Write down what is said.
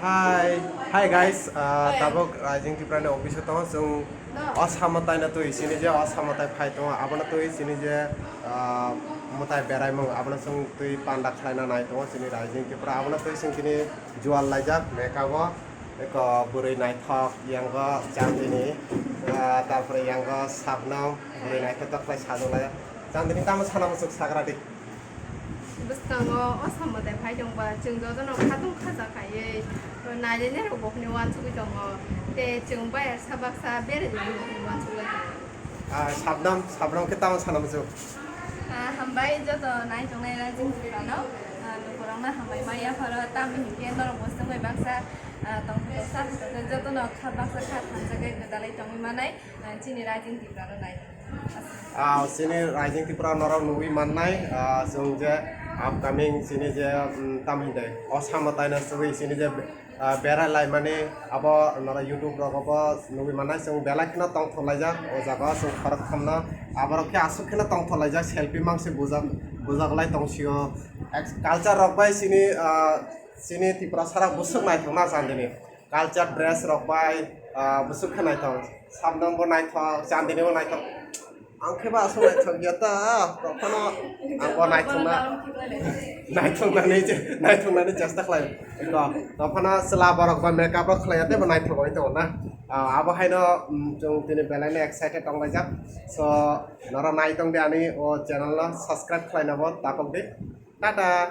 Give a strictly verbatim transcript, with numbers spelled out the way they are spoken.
Hi, hi guys, ah, tabuk Rising Tripura ni office o tongo chwng. O samo taino twi chini je o samo tai phai tongo, abono twi chini je, ah, mwtai beraimung, abono chwng twi panda khlaina nai tongo chini Rising Tripura, abono twi chwng tini jual laijak makeup o, eko bwrwi naithok yango Chandini, ah, tarpore yango Sabnam bwrwi naithok khlai sajwk laijak. Chandini tamo sana muchuk sagra di. Bwskango o samo tai phai tongba, chwng jotono khatung khaja khaiwi, nailai nairok bo hwnwi uansugwi tongo, tei chwng bayar sa baksa berajak hwnwi uansugwi tongo. Ah, Sabnam, Sabnam khe tamo sana muchuk? Ah, hambai joto nai tongnai Rising Tripura no, ah, lukurokno hambai ma yapharo, tamo hinkhe norok bo chwng bai baksa, ah, tongthok sa jotono kha baksa kha thansa khe gwdalwi tongwi manai, ah, chini Rising Tripura no nai. Ah, chini Rising Tripura norok nugwi mannai, ah, chwng je upcoming chini je, mm, tamo hinde, o samo taino chugwi chini je, ah, berai laimani abo norok YouTube rogo bo nugwi mannai, chwng belai kheno tongthok laijak o jaga o chwng khorok thamno, aborok khe aswk kheno tongthok laijak, selfie mangsi bujak, bujak lai tong sio. Ex-, culture rok bai chini, ah, chini Tripura sara bwswk naithok na Chandini. Culture dress rok bai, ah, bwswk khe naithok. Sabnam bo naithok, Chandini bo naithok. Ang khe ba aswk naithok ya ta, tongphano ang bo naithokna, naithoknani je, naithoknani chesta khlai. Eko, tongphano chwla borok ba makeup rok khlai ya tei bo naithok oi tongo na. Ah, abo haino, mm, chwng tini belai no excited tong laijak. So, norok nai tong di ani o channel no subscribe khlaina bo tapok di. Tata.